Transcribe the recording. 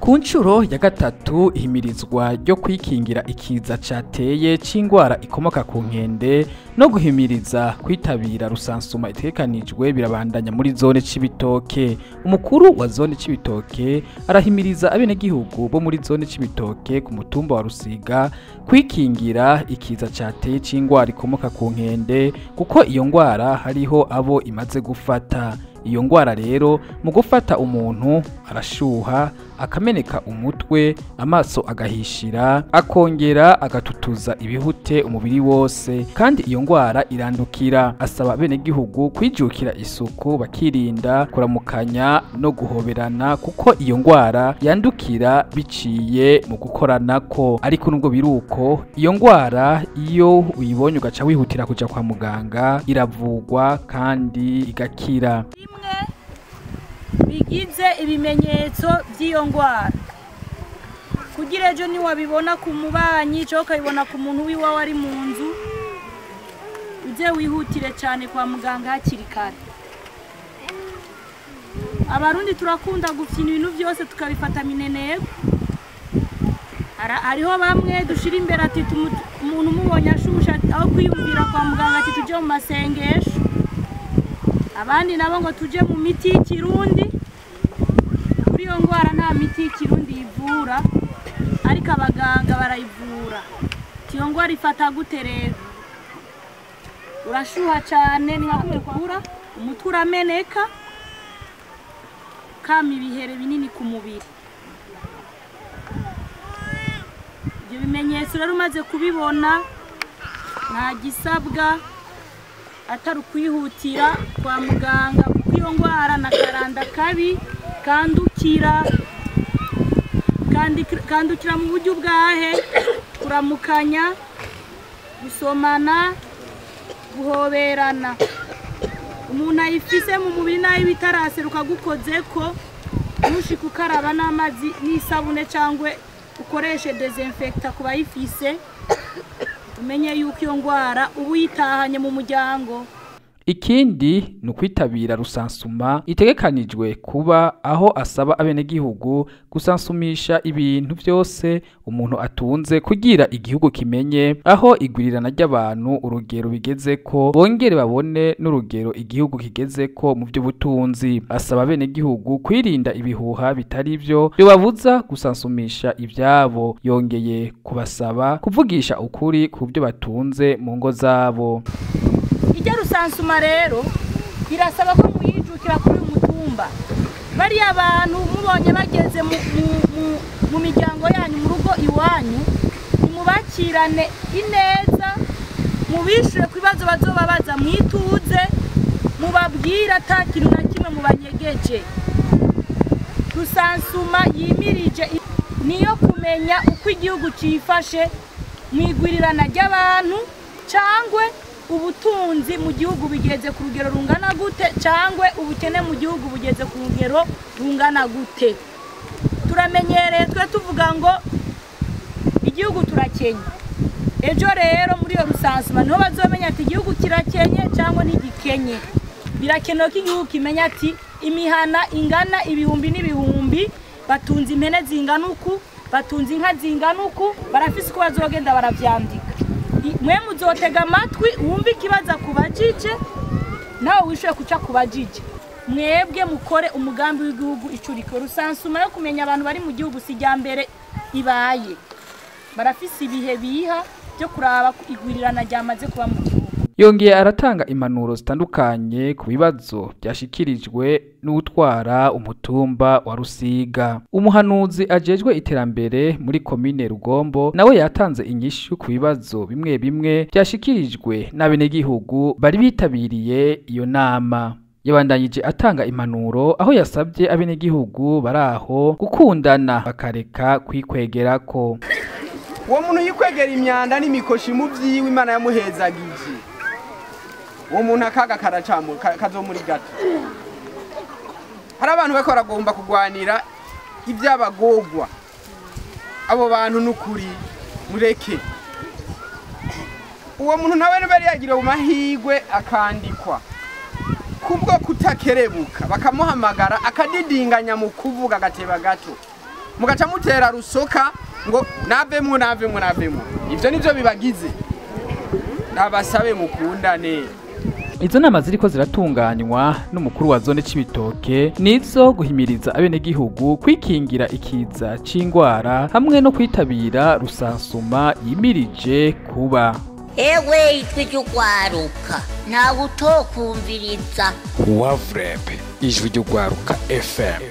Ku nshuro ya gatatu, ihimirizwa ryo kwikingira ikiza cateye c'ingwara ikomoka ku nkende no guhimiriza kwitabira rusansuma itegekanijwe birabandanya muri zone Cibitoke. Umukuru wa zone Cibitoke arahimiriza abenegihugu bo muri zone Cibitoke ku mutumba wa Rusiga kwikingira ikiza cateye c'ingwara ikomoka ku nkende, kuko iyo ngwara hariho abo imaze gufata. Iyo ngwara rero mu gufata umuntu arashuha, akameneka umutwe, amaso agahishira, akongera agatutuza ibihute umubiri wose, kandi iyo ngwara irandukira. Asaba abenegihugu kwijukira isuku, bakirinda kuramukanya no guhoberana, kuko iyo ngwara yandukira biciye mu gukoranako. Ariko nubwo biruko, iyo ngwara iyo uyibonye ugaca wihutira kuja kwa muganga, iravugwa kandi igakira. Bimwe bigize ibimenyetso by'iyo ndwara, kugira ejo niwabibona ku mubanyi cyangwa ukabibona ku muntu w'iwawe ari mu nzu, ujye wihutire cyane kwa muganga hakiri kare. Abarundi turakunda gufyina ibintu byose tukabifata mineneko. Hariho bamwe dushira imbere ati umuntu umubonye ashusha, aho kwiyumvira kwa muganga, ati tujye mu masengesho, abandi nabo ngo tujye mu miti y'ikirundi. Kuri iyo ndwara nta miti y'ikirundi ivura, ariko abaganga barayivura. Iyo ndwara ifata gute rero? Urashuha cyane, ni nka kumukura umutwe, urameneka, kama ibihere binini ku mubiri. Ibyo bimenyetso rero umaze kubibona, nta gisabwa atari ukwihutira kwa muganga, kuko iyo ndwara na karanda kabi kandukira. Kandukira mu buryo bwahe? Kuramukanya, gusomana, guhoberana. Umuntu ayifise mu mubiri nayo bitaraseruka gukoze ko, ntushike ukaraba n'amazi n'isabune cyangwa ukoreshe désinfectant ku bayifise, umenye yuko iyo ndwara uba uyitahanye mu muryango. Ikindi ni ukwitabira rusansuma itegekanijwe kuba, aho asaba abenegihugu gusansumisha ibintu byose umuntu atunze kugira igihugu kimenye aho igwirirana ry'abantu urugero bigeze ko, bongere babone n'urugero igihugu kigeze ko mu by'ubutunzi. Asaba abenegihugu kwirinda ibihuha bitari byo bibabuza gusansumisha ibyabo. Yongeye kubasaba kuvugisha ukuri ku byo batunze mu ngo zabo. Ijya rusansuma rero birasaba ko muyijukira kuri uyu mutumba. Bariya bantu mubonye bageze mu miryango yanyu, mu rugo iwanyu, nimubakirane ineza, mubishure ku bibazo bazobabaza mwituze, mubabwire ata kintu na kimwe mubanyegeje. Rusansuma yimirije niyo kumenya uko igihugu cifashe mu igwirirana ry'abantu, cangwe ubutunzi mu gihugu bigeze ku rugero rungana gute, cangwe ubukene mu gihugu bugeze ku rugero rungana gute. Turamenyereye twe tuvuga ngo igihugu turakenye. Ejo rero muri iyo rusansuma niho bazomenya ati igihugu kirakenye cyangwa ntigikenye. Birakenewe ko igihugu kimenya ati imihana ingana ibihumbi n'ibihumbi batunze impene zingana uku, batunze inka zingana uku. Barafise uko bazogenda baravyandika. Mwe muzotega amatwi wumve ikibazo akubajije, nawe wishuye kuca kubajije. Mwebwe mukore umugambi w'igihugu icuriko. Rusansuma yo kumenya abantu bari mu gihugu si irya mbere ibaye. Barafise ibihe biha byo kuraba ko igwirirana ryamaze kuba mu gihugu. Yongeye aratanga impanuro zitandukanye ku bibazo byashikirijwe n'utwara umutumba wa Rusiga. Umuhanuzi ajejwe iterambere muri komine Rugombo nawe yatanze inyishu ku bibazo bimwe bimwe byashikirijwe n'abenegihugu bari bitabiriye iyo nama. Yabandanyije atanga impanuro, aho yasabye abenegihugu baraho gukundana, bakareka kwikwegerako. Uwo muntu yikwegera imyanda n'imikoshi mu vyiwe Imana yamuhezagije, uwo muntu akaga karacamu kazomuri gato. Hari abantu bariko baragomba kugwanira ivy'abagogwa. Abo bantu n'ukuri mureke. Uwo muntu nawe niba yagira mu mahigwe akandikwa, kubwo kutakerebuka bakamuhamagara akadidinganya mu kuvuga agateba gato. Mugaca mutera rusoka ngo navemwo, navemwo, navemwo. Ivyo nivyo bibagize. Ndabasabe mukundane. Izo nama ziriko ziratunganywa n'umukuru wa zone Cibitoke nizo guhimiriza abenegihugu kwikingira ikiza c'ingwara hamwe no kwitabira rusansuma yimirije kuba. Ewe, ijwi ry'urwaruka, ntawe utokumviriza. Wavurebe, ijwi ry'urwaruka FM.